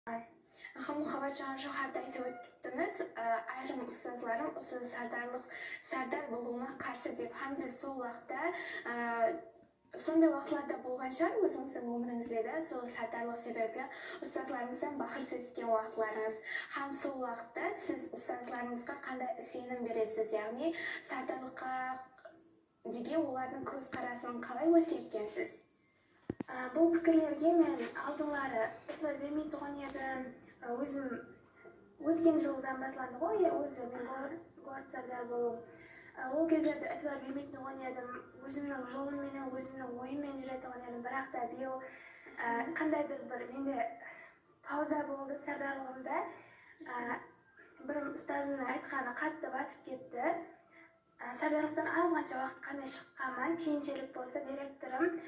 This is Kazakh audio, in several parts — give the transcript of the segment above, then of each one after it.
Аха, Мухаббат, жаңа жоғарыда айтып өттіңіз, айрым ұстазларым осы сардарлық, сардар болуыма қарсы деп, һәм де сол уақытта, сондай уақытларда болған шығар өзіңіздің өміріңізде де, сол сардарлық себебі ұстазларыңыздан бақырыс естіген уақытларыңыз. Һәм сол уақытта сіз ұстазларыңызға қандай сенім бересіз, яғни сардарлыққа деген олардың көзқарасын қалай өзгерткенсіз? Бұл пікірлерге мен алдыңлары ітібар бермейтұғын едім. Өзім өткен жылдан басланды ғой өзі мен город сардар болуым. Ол кездерде ітібар бермейтұғын едім, өзімнің жолымменен, өзімнің ойыммен жүретұғын едім. Бірақ та биыл қандайдыр бір менде пауза болды сардарлығымда. Бір ұстазымның айтқаны қатты батып кетті. Сардарлықтан азғанша уақытқа мен шыққанман. Кейіншелік болса, директорым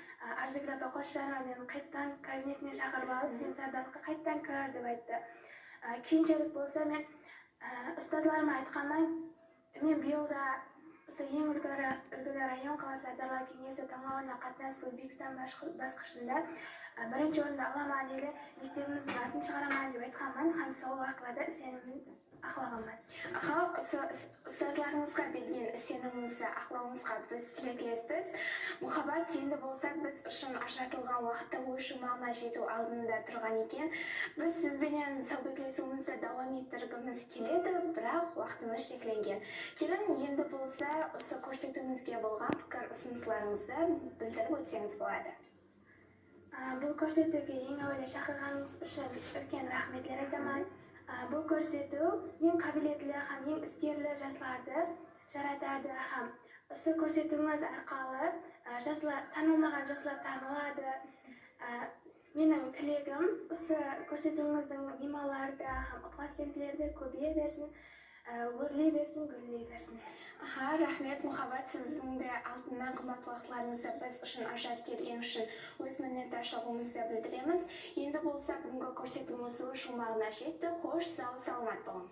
Арзыгүл апа Қосжанова мені қайтадан кабинетіне шақырып алып, «Сен сардарлыққа қайтадан кір», – деп айтты. Кейіншелік болса, мен ұстазларыма айтқанман, мен биыл да осы «Ең үлгілі район қала сардарлар кеңесі» таңдауына қатынасып, Өзбекстан басқышында бірінші орынды аламан или мектебіміздің атын шығараман деп айтқанман һәм сол уақытларда сенімін ақлағанман. Аха, осы ұстазларыңызға берген сеніміңізді ақлауыңызға біз тілектеспіз. Мухаббат, енді болса, біз үшін ажыратылған уақытта өз шумағына жету алдында тұрған екен. Біз сізбенен сәубетлесуімізді давам еттіргіміз келеді, бірақ уақытымыз шекленген. Келін, енді болса, осы көрсетуімізге болған пікір ұсыныстарыңызды білдіріп өтсеңіз болады. Бұл көрсетуге ең әуелі шақырғаныңыз үшін үлкен рахметлер айтаман. Бұл көрсету ең қабілетлі һәм ең іскерлі жастарды жаратады һәм осы көрсетуіңіз арқылы жастар, танылмаған жастар танылады. Менің тілегім, осы көрсетуіңіздің мейманлары да һәм ықыласпенділері де көбейе берсін, өрлей берсін, гүлдей берсін. Аха, рахмет, Мухаббат, сіздің де алтыннан қымбат уақытларыңызды біз үшін ажыратып келген үшін өз міннетдаршылығымызды білдіреміз. Енді болса, бүгінгі көрсетуіміз өз шумағына жетті. Хош, сау саламат болың.